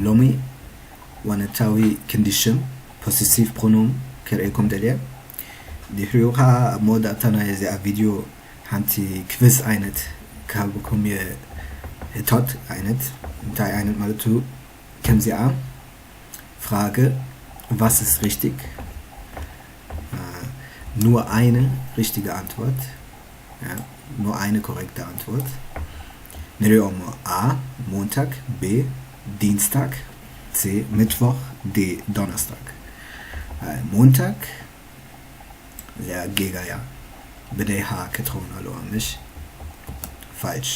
ሎሚ ዋነታዊ ክንዲ ሽም ፖሰሲቭ ፕሮኖም ከርእየኩም ደልየ። ድሕሪኡ ኸዓ ኣብ መወዳእታ ናይ እዚኣ ቪድዮ ሓንቲ ክቪዝ ዓይነት ክሃብኩም እየ። ሕቶት ዓይነት እንታይ ዓይነት ማለቱ ከምዚኣ ፍራገ ቫስ ኢስ ሪሽቲግ ኑር ኣይነ ሪሽቲገ ኣንትወርት። ያ፣ ኖ ኣይነ ኮሬክተ ኣንትወርት። ንሪኦ እሞ፣ ኣ ሞንታግ፣ ቤ ዲንስታግ፣ ሴ ምትቮኽ፣ ዴ ዶነስታግ። ሞንታግ እዚኣ ጌጋ እያ። ብደይ ሃ ክትኸውን ኣለዋ ምሽ? ፋልሽ።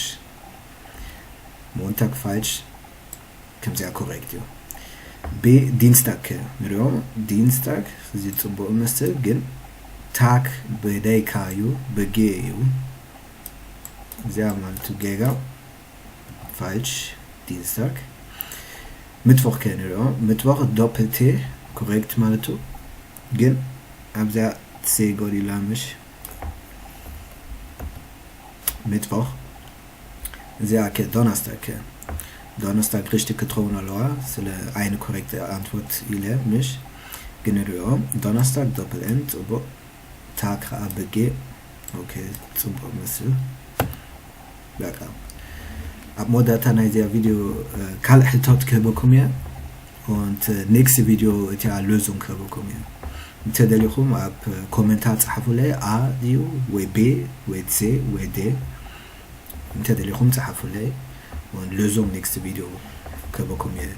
ሞንታግ ፋልሽ። ከምዚኣ ኮሬክት እዩ። ቤ ዲንስታግ ከ ንሪኦ። ዲንስታግ እዚ ጽቡቕ ይመስል፣ ግን ታክ ብደይካ እዩ፣ ብጌ እዩ። እዚኣ ማለቱ ጌጋ ፋልሽ። ዲንስታግ። ምትቮኽ ከ ንሪኦ። ምትቮኽ ዶፕል ቴ ኮሬክት ማለቱ፣ ግን ኣብዚኣ ሴ ጎዲላ ምሽ? ምትቮኽ እዚኣ ከ ዶነስታግ ከ? ዶነስታግ ሪሽቲግ ክትኸውን ኣለዋ፣ ስለ ኣይነ ኮሬክት ኣንትወርት ኢለ ምሽ? ግን ንሪኦ። ዶነስታግ ዶፕል ኤን ጽቡቕ። ታክ ኸዓ ብጌ። ኦኬ፣ ጽቡቕ መስል። በቃ ኣብ መወዳእታ ናይዚኣ ቪድዮ ካልእ ሕቶት ክህበኩም እየ። Und next video እቲኣ ሎዙንግ ክህበኩም እየ። እንተ ደሊኹም ኣብ ኮመንታ ጸሓፉለይ፣ ኣ ድዩ ወይ ቤ ወይ ሴ ወይ ዴ። እንተ ደሊኹም ጸሓፉለይ። Und ሎዙንግ ኔክስት ቪድዮ ክህበኩም እየ።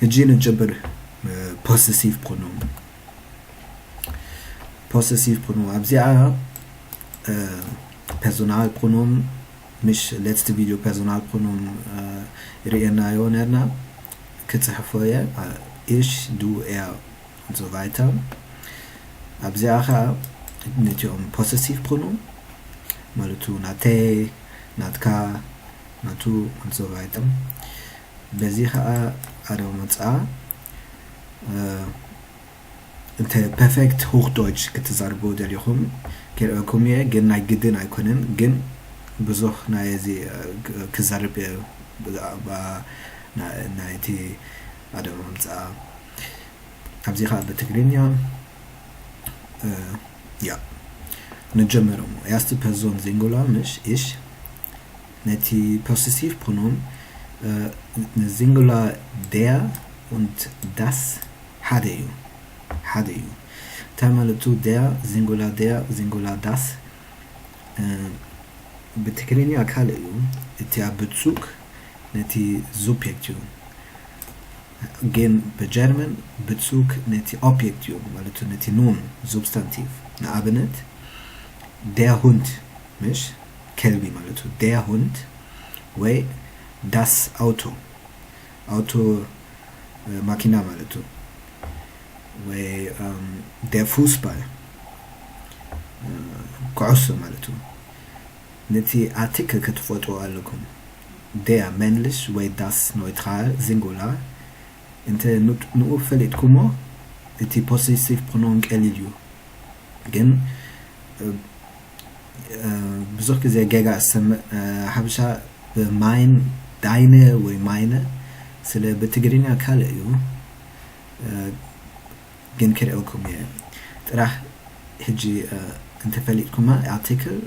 ሕጂ ንጀምር። ፖሰሲቭ ፕሮኖም። ፖሰሲቭ ፕሮኖም ኣብዚኣ ፐርሶናል ፕሮኖም ምሽ? ሌትስት ቪድዮ ፐርሶናል ፕሮኖም ርእየናዮ ነርና። ክጽሕፎ እየ። ኢሽ፣ ዱ፣ ኤር und so weiter። ኣብዚኣ ኸዓ ነቲኦም ፖሰሲቭ ፕሮኖም ማለቱ ናተይ፣ ናትካ፣ ናቱ und so weiter። በዚ ኸዓ ኣደው መጽኣ። እንተ ፐርፌክት ሆክዶይች ክትዛርቡ ደሊኹም ክርእየኩም እየ፣ ግን ናይ ግድን ኣይኮነን። ግን ብዙሕ ናይ እዚ ክዛርብ እየ ብዛዕባ ናይቲ ኣደው መምጽኣ። ኣብዚ ኸዓ ብትግርኛ። ያ፣ ንጀምር እሞ። Erste Person Singular ምሽ? ኢሽ። ነቲ ፖሰሲቭ ፕሮኖም ንሲንጉላር ዴር und ዳስ ሓደ እዩ። ሓደ እዩ። እንታይ ማለቱ? ዴር፣ ሲንጉላር ዴር፣ ሲንጉላር ዳስ። ብትግርኛ ካልእ እዩ። እቲ ኣብ ብጹግ ነቲ ሱብጀክት እዩ። ግን ብጀርመን ብጹግ ነቲ ኦብጀክት እዩ፣ ማለቱ ነቲ ኑን ሱብስታንቲቭ። ንኣብነት ዴር ሁንድ ምሽ? ከልቢ ማለቱ ዴር ሁንድ፣ ወይ ዳስ ኣውቶ፣ ኣውቶ ማኪና ማለቱ፣ ወይ ዴር ፉስባል ኩዕሶ ማለቱ። ነቲ ኣርቲክል ክትፈልጡ ኣለኩም። ዴር፣ ማንልሽ፣ ወይ ዳስ፣ ኖይትራል ሲንጉላር። እንተ ንኡ ፈሊጥኩሞ እቲ ፖሰሲቭ ፕሮኖም ቀሊል እዩ። ግን ብዙሕ ግዜ ጌጋ እሰምዕ፣ ሓበሻ ብማይን፣ ዳይነ ወይ ማይነ፣ ስለ ብትግርኛ ካልእ እዩ። ግን ክርእየኩም እየ ጥራሕ። ሕጂ እንተፈሊጥኩማ ኣርቲክል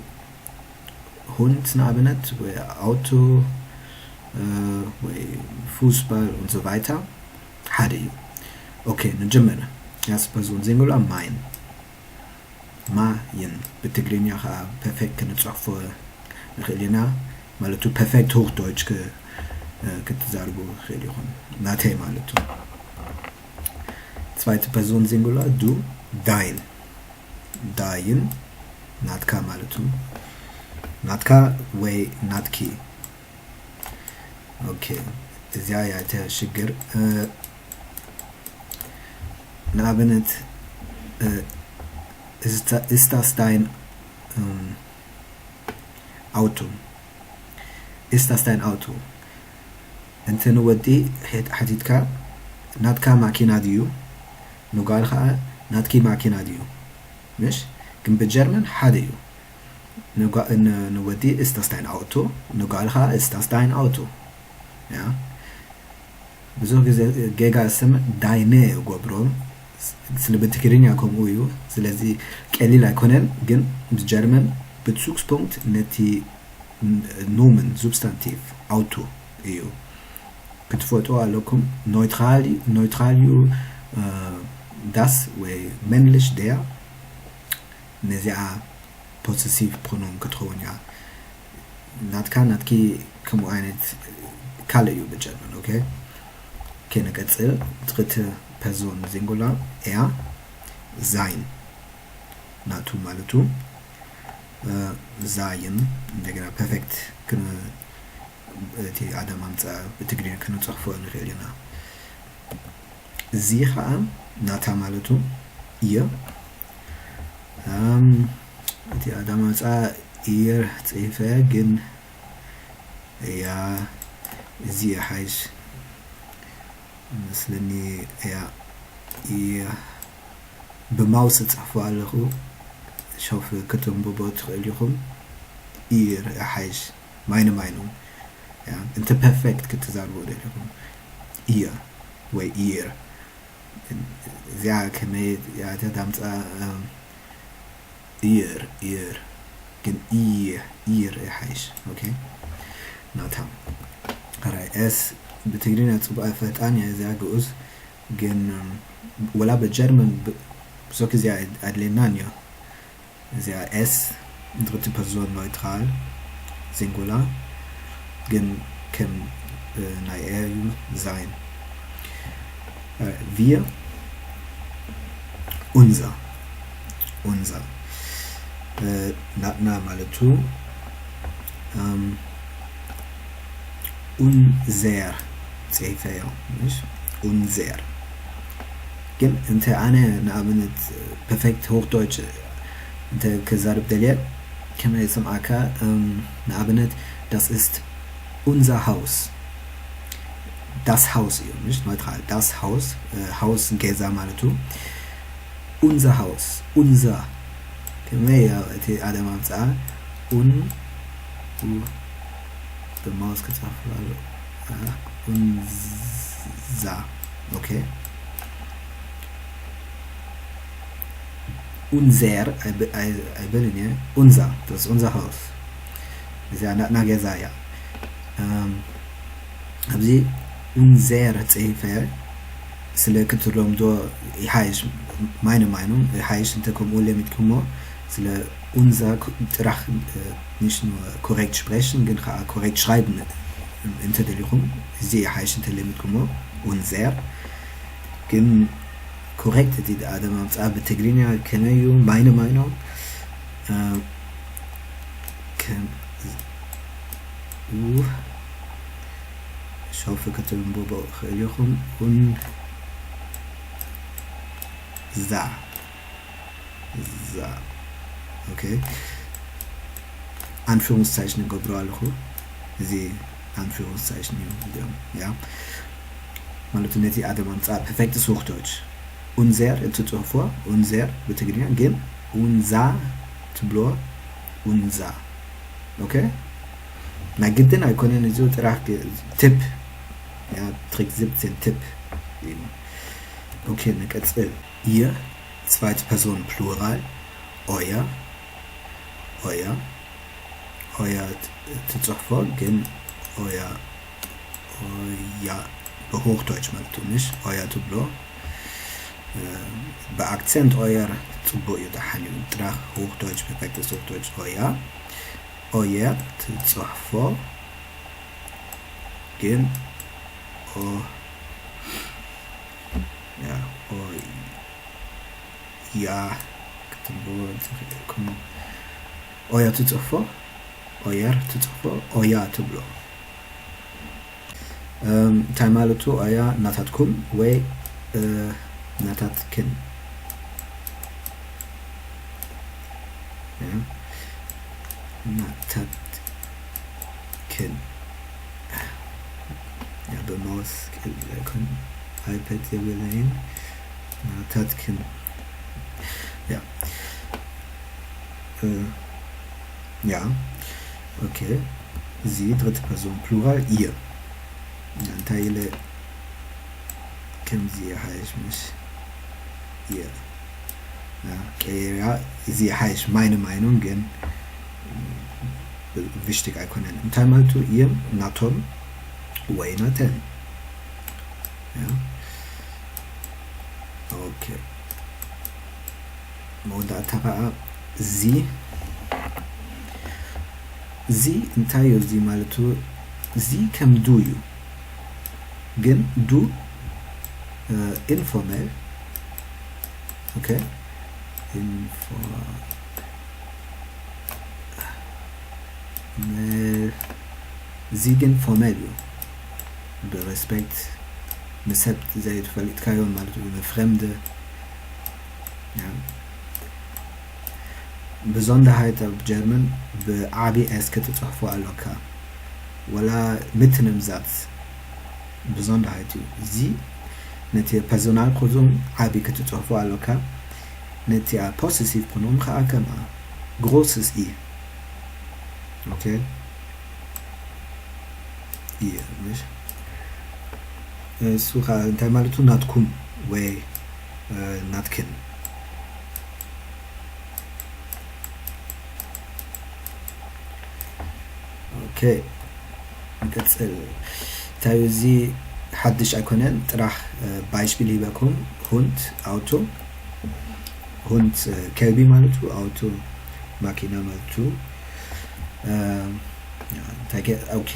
ሁንድ ንኣብነት ወይ ኣውቶ ወይ ፉስባል und so weiter ሓደ እዩ። ኦኬ፣ ንጀምር። Erste Person Singular ማይን። ማይን። ብትግርኛ ኸዓ ፐርፌክት ክንጽሕፎ ንኽእል ኢና። ማለቱ ፐርፌክት ሆክዶይች ክትዛርቡ ትኽእል ኢኹም። ናተይ ማለቱ። Zweite Person Singular ዱ? ዳይን። ዳይን ናትካ ማለቱ። ናትካ ወይ ናትኪ። ኦኬ፣ እዚኣ እያ እታ ሽግር። ንኣብነት ist das dein Auto? Ist das dein Auto? እንተ ንወዲ ሓቲትካ ናትካ ማኪና ድዩ? ንጓል ኸዓ ናትኪ ማኪና ድዩ? ምሽ? ግን ብጀርመን ሓደ እዩ። ንወዲ ist das dein Auto፣ ንጓል ኸዓ ist das dein Auto። ያ፣ ብዙሕ ግዜ ጌጋ ስም deine እገብሮ፣ ስለ ብትግርኛ ከምኡ እዩ። ስለዚ ቀሊል ኣይኮነን፣ ግን ብጀርመን Bezugspunkt ነቲ Nomen፣ Substantiv፣ Auto እዩ። ክትፈልጡ ኣለኩም። Neutral፣ neutral እዩ፣ das ወይ männlich፣ der። ነዚኣ possessive pronomen ክትኸውን እያ። ናትካ፣ ናትኪ ከምኡ ዓይነት ካልእ እዩ ብጀርመን። ኦኬ፣ ከነቀጽል። ድርተ ፐርሶን ሲንጉላር፣ er፣ sein፣ ናቱ ማለቱ፣ sein። እንደገና ፐርፌክት ክን-፣ እቲ ኣደማምጻ ብትግርኛ ክንጽሕፎ ንኽእል ኢና። እዚ ኸኣ ናታ ማለቱ፣ ihr። እም፣ እቲ ኣደማምጻ ihr ጽሒፈ፣ ግን እያ፣ እዚ ይሓይሽ መስለኒ። እያ፣ እያ፣ ብማውስ እጽሕፎ ኣለኹ። ሸውፊ ክትንብቦ ትኽእል ኢኹም። ihr ይሓይሽ፣ meine Meinung። እያ፣ እንተ ፐርፌክት ክትዛርቦ ደሊኹም፣ ihr ወይ ihr። እዚኣ ከመይ እያ ተዳምጻ? እም፣ ihr፣ ihr፣ ግን ihr፣ ihr ይሓይሽ። ኦኬ፣ ናታ። ራይ፣ S ብትግርኛ ጽቡቕ ኣይፈልጣን እየ፣ እዚኣ ግኡዝ። ግን፣ እም፣ ወላ ብጀርመን ብ-፣ ብዙሕ ግዜ ኣድ-፣ ኣድልየናን እዩ። እዚኣ S ድርተ ፐርሶን ኖይትራል ሲንጉላር፣ ግን ከም፣ እ፣ ናይ er እዩ፣ sein። እ፣ wir፣ unser፣ unser፣ እ፣ ናትና ማለቱ። እም፣ unser ጽሒፈዮ፣ ምሽ? Unser። ግን እንተ ኣነ ንኣብነት ፐርፌክት ሆክዶይች እንተ ክዛረብ ደልየ፣ ከመይ ይስምዓካ? እም፣ ንኣብነት፣ das ist unser Haus። Das Haus እዩ፣ ምሽ? ኖይትራል። Das Haus፣ እ፣ ሃውስ ገዛ ማለቱ። Unser Haus፣ unser። ከመይ እያ እቲ ኣደማምጻኣ? Un-፣ ኡ-፣ ብማውስ ክጻፍ ኣሎ። ኣ፣ unser። ኦኬ። Unser ኣይብ-፣ ኣይ-፣ ኣይበልን እየ። Unser፣ das ist unser Haus። እዚኣ ናትና ገዛ እያ። እም፣ ኣብዚ unser ጽሒፈ ስለ ክትለምዶ ይሓይሽ፣ meine Meinung ይሓይሽ እንተ ከምኡ ለሚድኩሞ። ስለ unser ክ-፣ ጥራሕ፣ እ፣ nicht nur korrekt sprechen፣ ግን ከኣ korrekt schreiben እንተ ደሊኹም፣ እዚ ይሓይሽ እንተ ለሚድኩሞ፣ unser። ግን ኮሬክት እቲ ኣደማምጻ ብትግርኛ ከመይ እዩ? meine Meinung፣ እ፣ ከም፣ ኡ፣ ሸውፊ ክትንብቦ ትኽእል ኢኹም። Unser፣ unser። ኦኬ። ኣንፊሩንስታይሽን እገብሮ ኣለኹ። እዚ ኣንፊሩንስታይሽን እዩ እዚኦም፣ ያ። ማለት ነቲ ኣደማምጻ ፐርፌክት ሆክዶይች። Unser እትጽሕፎ፣ unser ብትግርኛ፣ ግን unser ትብሎ፣ unser። ኦኬ? ናይ ግድን ኣይኮነን፣ እዚ ጥራሕ ግ-፣ ቲፕ፣ ያ፣ ትሪክ ዝብትን ቲፕ እዩ። ኦኬ፣ ንቀጽል። Ihr፣ zweite Person Plural፣ euer፣ euer፣ euer ት-፣ ትጽሕፎ፣ ግን euer፣ euer ብሆክዶይች ማለት እዩ፣ ምሽ? euer ትብሎ፣ እ፣ ብኣክሰንት euer ጽቡቕ እዩ፣ ደሓን እዩ። ጥራሕ ሆክዶይች፣ ፐርፌክት ሆክዶይች፣ euer፣ euer ትጽሕፎ፣ ግን ኦ-፣ ያ፣ ኦ-፣ ያ ክትብልዎ ትኽእሉ ኢኹም። ኦያ ትጽሕፎ፣ ኦየር ትጽሕፎ፣ ኦያ ትብሎ። እም፣ እንታይ ማለቱ? ኦያ ናታትኩም ወይ፣ እ፣ ናታትክን። ያ፣ ናታትክን። ያ፣ ብማውስ ክእል ኣይኮን፣ ኣይፐድ የብለይን። ናታትክን። ያ። እ፣ ያ። ኦኬ። እዚ ድሪተ ፐርሶን ፕሉራል፣ ihr። ያ፣ እንታይ ኢለ ከምዚ ይሓይሽ፣ ምሽ? የ። ያ፣ ቀይርያ፣ እዚ ይሓይሽ፣ meine Meinung ግን፣ ብ-፣ wichtig ኣይኮነን። እንታይ ማለቱ? እየም ናቶም ወይ ናተን። ያ። ኦኬ። መወዳእታ ኸዓ እዚ፣ እዚ እንታይ እዩ እዚ ማለቱ? እዚ ከም ዱ እዩ። ግን ዱ፣ እ፣ ኢንፎርማል። ኦኬ። ኢንፎርማል። እዚ ግን ፎርማል እዩ። ብሬስፔክት ንሰብ ዘይትፈልጥካዮ ማለት እዩ፣ ንፍሬምደ። ያ። Besonderheit ኣብ ጀርመን ብዓቢ ኤስ ክትጽሕፎ ኣሎካ። ወላ mitten im Satz። Besonderheit እዩ። እዚ ነቲ ፐርሶናል ፕሮኖም ዓቢ ክትጽሕፎ ኣሎካ። ነቲ ፖሰሲቭ ፕሮኖም ከኣ ከምኣ። ግሮስስ ኢ። ኦኬ። እየ፣ ምሽ? እሱ ኸኣ እንታይ ማለቱ? ናትኩም ወይ፣ እ፣ ናትክን። ኦኬ፣ ንቀጽል። እንታይ እዩ እዚ? ሓድሽ ኣይኮነን፣ ጥራሕ፣ እ፣ ባይሽፒል ሂበኩም። ሁንት፣ ኣውቶ። ሁንት፣ እ፣ ከልቢ ማለቱ፣ ኣውቶ፣ ማኪና ማለቱ። እ፣ እንታይ ገ-፣ ኦኬ፣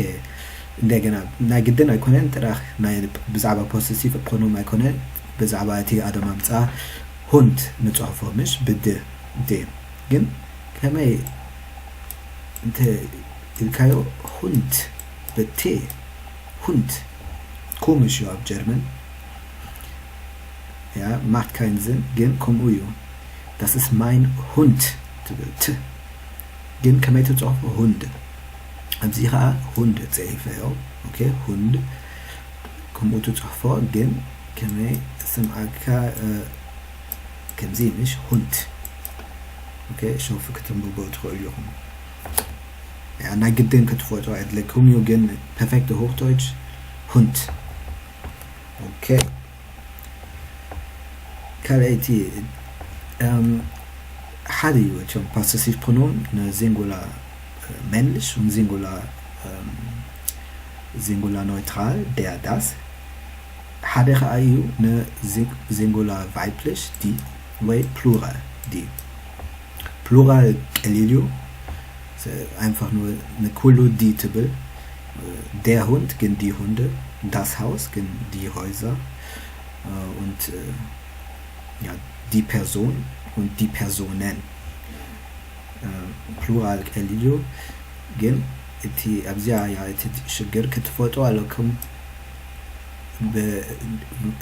እንደገና ናይ ግድን ኣይኮነን፣ ጥራሕ ናይ ብዛዕባ ፖሰሲቭ ፕሮኖም ኣይኮነን፣ ብዛዕባ እቲ ኣደማምጻ ሁንት ንጽሕፎ፣ ምሽ? ብድ፣ ድ። ግን ከመይ እንተ ኢልካዮ፣ ሁንት፣ ብቲ፣ ሁንት፣ ኮሚሽ እዩ ኣብ ጀርመን። ያ፣ macht keinen Sinn፣ ግን ከምኡ እዩ። Das ist mein Hund ትብል፣ ት። ግን ከመይ ትጽሕፎ? ሁንድ። ኣብዚ ኸኣ ሁንድ ጽሒፈዮ። ኦኬ፣ ሁንድ። ከምኡ ትጽሕፎ፣ ግን ከመይ ስምዓካ፣ እ፣ ከምዚ ምሽ? ሁንት። ኦኬ፣ ሸውፊ ክትንብቦ ትኽእሉ ኢኹም። ያ፣ ናይ ግድን ክትፈልጦ ኣየድለኩም እዩ፣ ግን ፐርፌክት ሆክዶይች፣ ሁንት። ኦኬ። ካልኣይቲ፣ እም፣ ሓደ እዩ፣ እቶም ፓሰሲቭ ፕሮኖም ንሲንጉላ፣ እ፣ männlich und ሲንጉላ፣ እም፣ ሲንጉላ ኔውትራል፣ der፣ das። ሓደ ኸኣ እዩ ንሲንጉላ ቫይብሊሽ፣ ዲ፣ ወይ ፕሉራል፣ ዲ። ፕሉራል ቀሊል እዩ። ስ-፣ einfach nur ንኩሉ ዲ ትብል። Der Hund ግን die Hunde፣ das Haus ግን die Häuser፣ እ፣ und፣ እ፣ ja, die Person und die Personen። እ፣ ፕሉራል ቀሊል እዩ፣ ግን እቲ ኣብዚኣ እያ እቲ ሽግር። ክትፈልጡ ኣለኩም። ብ-፣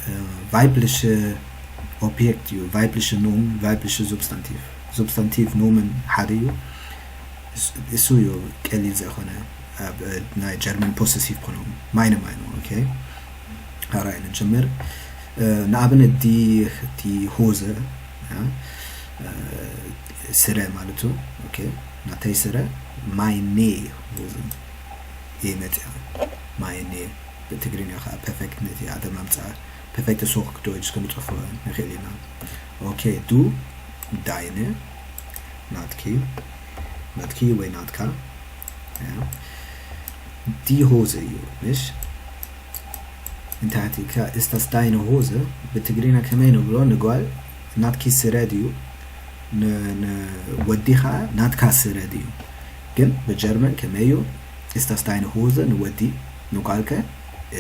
እ፣ ቫይብሊሽ ኦብጀክት እዩ፣ ቫይብሊሽ ኖም፣ ቫይብሊሽ ሱብስታንቲቭ። ሱብስታንቲቭ ኖምን ሓደ እዩ። እስ-፣ እሱ እዩ ቀሊል ዘይኮነ ኣብ፣ እ፣ ናይ ጀርመን ፖሰሲቭ ፕሮኖም። meine Meinung፣ ኦኬ። ኣራይ ንጀምር። እ፣ ንኣብነት ዲ፣ ዲ ሆዘ፣ እ፣ እ፣ ስረ ማለት እዩ። ኦኬ። ናተይ ስረ፣ meine Hose። እየ መጽኣ። meine። ብትግርኛ ኸዓ ፐርፌክት ነቲ ኣደማምጻ፣ ፐርፌክት ሆክዶይች ክንጽፎ ንኽእል ኢና። ኦኬ፣ ዱ፣ deine፣ ናትኪ፣ ናትኪ ወይ ናትካ። ያ። Die Hose እዩ፣ ምሽ? እንታይ ትብልካ? Ist das deine Hose? ብትግርኛ ከመይ ንብሎ ንጓል? ናትኪ ስረ ድዩ? ን-፣ ንወዲ ኸዓ ናትካ ስረ ድዩ? ግን ብጀርመን ከመይ እዩ? Ist das deine Hose ንወዲ፣ ንጓልከ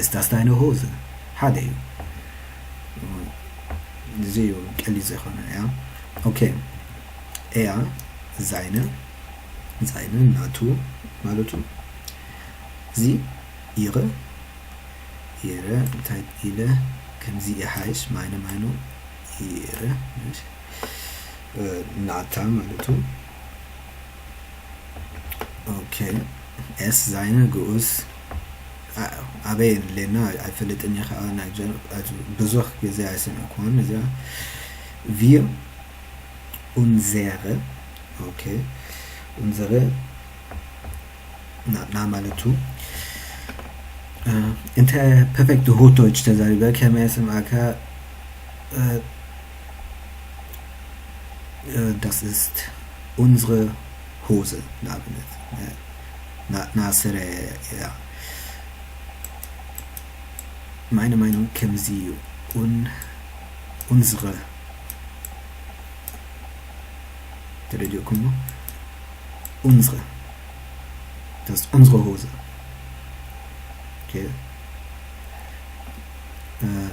ist das deine Hose? ሓደ እዩ። እዚ እዩ ቀሊል ዘይኮነ፣ ያ። ኦኬ። Er፣ seine፣ seine ናቱ ማለቱ። እዚ ihre፣ ihre እንታይ ኢለ ከምዚ ይሓይሽ፣ meine Meinung፣ ihre፣ እሺ። እ፣ ናታ ማለቱ። ኦኬ፣ es፣ seine ግኡዝ፣ ኣ-፣ ኣበይ ኣለና ኣይፈልጥን እየ ኸዓ፣ ናይ ጀር-፣ ኣዚ ብዙሕ ግዜ ኣይሰማዕኩዎን እዚኣ። Wir፣ unsere፣ ኦኬ፣ unsere ናትና ማለቱ። Äh, እንተ perfekt Hochdeutsch ተዛሪበ ከመይ የስምዓካ? Äh, äh, das ist unsere Hose ንኣብነት። Äh, na, na sere, ja. Meine Meinung ከምዚ እዩ። Un, unsere ተረዲእኩሞ? Unsere. Das ist unsere Hose. Okay. Äh,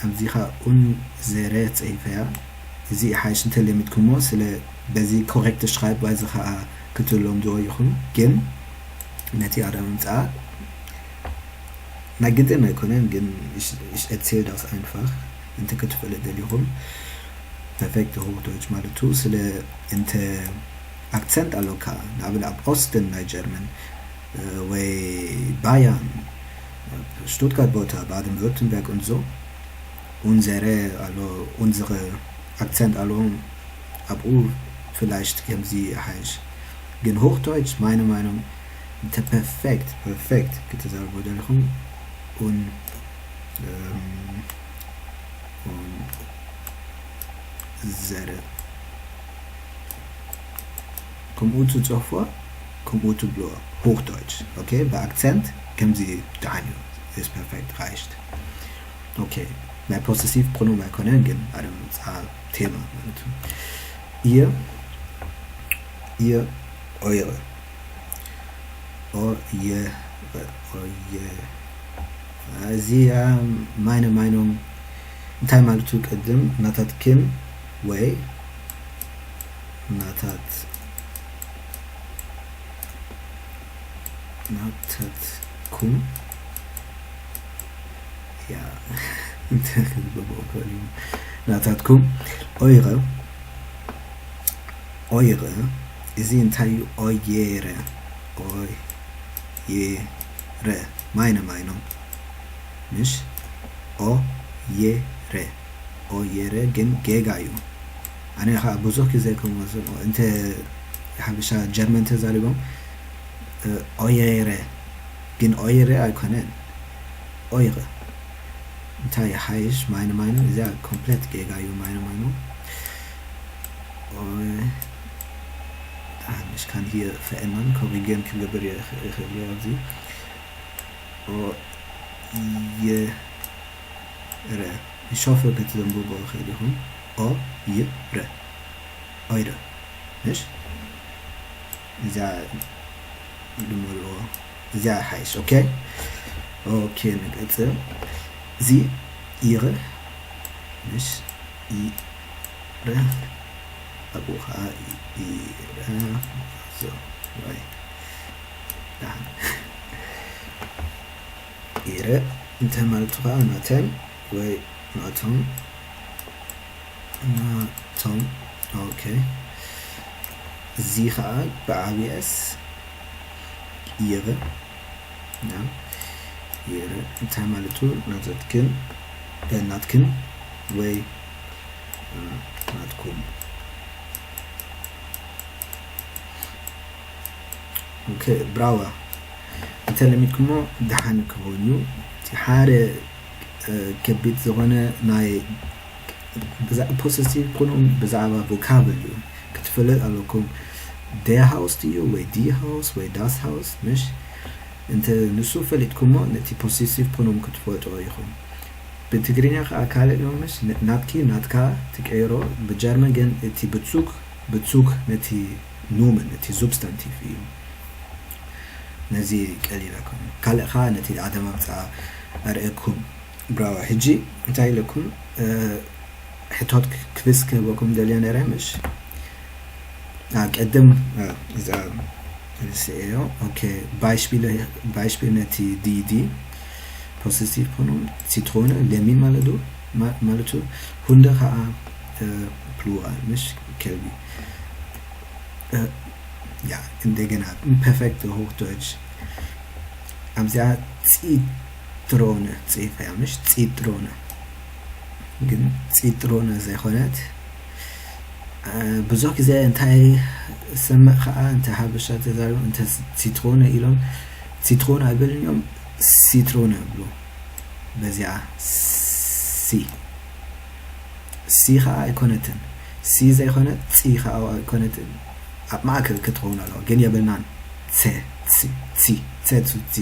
ኣብዚ ኸዓ unsere ጽሒፈያ። እዚ ሓይሽ እንተለሚድኩሞ ስለ በዚ correct Schreibweise ኸዓ ክትለምድዎ ኢኹም። ግን ነቲ ኣደምጻ ናይ ግድን ኣይኮነን፣ ግን ich, ich erzähl das einfach። እንተ ክትፈልጥ ደሊኹም perfekt Hochdeutsch ማለት እዩ። ስለ እንተ ኣክሰንት ኣሎካ ንኣብነት ኣብ ኦስትን ናይ ጀርመን ወይ ባያን ሽቱትጋርት ቦታ ባደን ቨርተንበርግ und so unsere ኣሎ unsere ኣክሰንት ኣለዎም ኣብኡ vielleicht ከምዚ ሓይሽ ግን Hochdeutsch meine Meinung እንተ perfekt perfekt ክትዛረቡ ደሊኹም un unsere ከምኡ ትጽሕፍዋ ከምኡ ትብልዋ Hochdeutsch okay ብኣክሰንት ከምዚ ደሓን እዩ is perfekt reicht okay ናይ possessive pronomen ኣይኮነን ግን ኣደምጻ ቴማ ማለት እዩ ihr ihr eure eure eure እዚ meine Meinung እንታይ ማለት እዩ ቅድም ናታትክን ወይ ናታት ናታትኩም ja እንተ ክንብቦ ከሪሙ ናታትኩም eure eure እዚ እንታይ እዩ eure eure meine Meinung ምሽ eure eure ግን ጌጋ እዩ ኣነ ከዓ ብዙሕ ግዜ ከምወስን እንተ ሓበሻ ጀርመን ተዛሪቦም eure ግን eure ኣይኮነን eure እንታይ ሓይሽ meine Meinung እዚኣ ኮምፕሌት ጌጋ እዩ meine Meinung ich kann hier verändern korrigieren ክገብር ይኽእል እየ ኣብዚ eure ich hoffe ክትዘንብቦ ይኽእል ኢኹም eure eure ምሽ እዚኣ ልመልዎ እዚኣ ሓይሽ okay okay ንቀጽል እዚ ihre ምሽ ihre ኣብኡ ከዓ ihre so ወይ ihre እንታይ ማለት ከዓ ናተን ወይ ናቶም ናቶም okay እዚ ከዓ ብዓብየስ ihre ihre እንታይ ማለት እዩ ናትክን ናትክን ወይ ናትኩም okay bravo እንተ ለሚድኩሞ ደሓን ክኸውን እዩ ሓደ ከቢድ ዝኾነ ናይ possessive pronomen ብዛዕባ vocabulary እዩ ክትፈልጥ ኣለኩም der Haus ድዩ ወይ die Haus ወይ das Haus ምሽ እንተ ንሱ ፈሊጥኩሞ ነቲ possessive pronomen ክትፈልጦ ኢኹም ብትግርኛ ከዓ ካልእ እዮም ምሽ ናትኪ ናትካ ትቀይሮ ብጀርመን ግን እቲ bezug bezug ነቲ Nomen ነቲ Substantiv እዩ ነዚ ቀሊለኩም ካልእ ከዓ ነቲ ኣደማምፃ ኣርእኩም bravo ሕጂ እንታይ ኢለኩም ሕቶት ክፍስ ክህበኩም ደልየ ነረ ምሽ ቅድም እዛ ንስኤዮ okay Beispiel Beispiel ነቲ die die possessive pronomen Zitrone ለሚን ማለት ማለቱ Hunde ከዓ plural ምሽ ከልቢ ja እንደገና perfekt Hochdeutch ኣብዚኣ Zitrone ጽሒፈያ ምሽ Zitrone ግን Zitrone ዘይኮነት ብዙሕ ግዜ እንታይ ሰምዕ ከዓ እንተ ሓበሻ ተዛሪቦም እንተ Zitrone ኢሎም Zitrone ኣይበልን እዮም Zitrone ይብሉ። በዚኣ ሲ፣ ሲ ከዓ ኣይኮነትን። ሲ ዘይኮነት፣ ፂ ከዓ ኣይኮነትን። ኣብ ማእከል ክትኸውን ኣለዋ፣ ግን የብልናን። ቸ፣ ቺ፣ ቺ፣ ቸ ቱ ቺ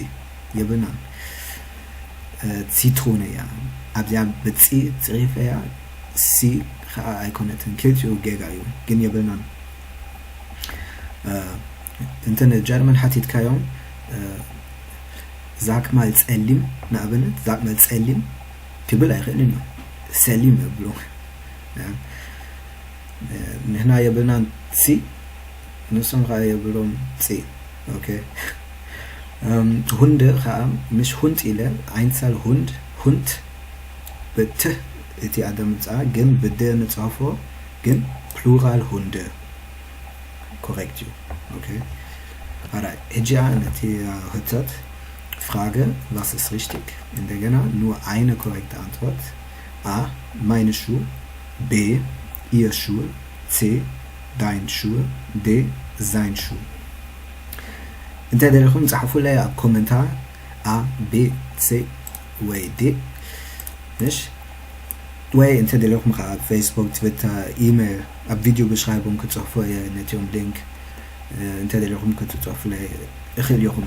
የብልናን። Zitrone እያ። ኣብዚኣ ብፂ ፅሒፈያ፣ ሲ ከዓ ኣይኮነትን። ክልቲኡ ጌጋ እዩ፣ ግን የብልናን። እንተ ንጀርመን ሓቲትካዮም፣ ዛክ ማል ጸሊም፣ ንኣብነት ዛክ ማል ጸሊም ክብል ኣይኽእልን እዩ። ሰሊም ይብሉ። ንሕና የብልናን ሲ፣ ንሶም ከዓ የብሎም ፂ። ኦኬ። ሁንድ ከዓ፣ ምሽ ሁንት ኢለ፣ ዓይንሳል ሁንድ፣ ሁንት ብትህ እቲ ኣደምፃ፣ ግን ብደ ንፅሕፎ፣ ግን ፕሉራል ሁንድ ኮሬክት እዩ። ኦኬ። ኣራይ፣ ሕጂ ነቲ ህተት፣ ፍራገ፣ was ist richtig? እንደገና፣ nur eine korrekte Antwort. A, meine Schuhe. B, ihr Schuhe. C, dein Schuhe. D, sein Schuh. እንተ ደሊኹም ጻሕፉለይ ኣብ ኮመንታ፣ A፣ B፣ C ወይ D። ምሽ? ወይ እንተ ደሊኹም ከዓ ኣብ ፌስቡክ፣ ትዊተር፣ ኢሜይል፣ ኣብ ቪድዮ ብሽራይቦም ክትጽሕፉ እየ ነቲኦም ሊንክ፣ እ፣ እንተ ደሊኹም ክትጽሕፉለይ እኽእል ኢኹም።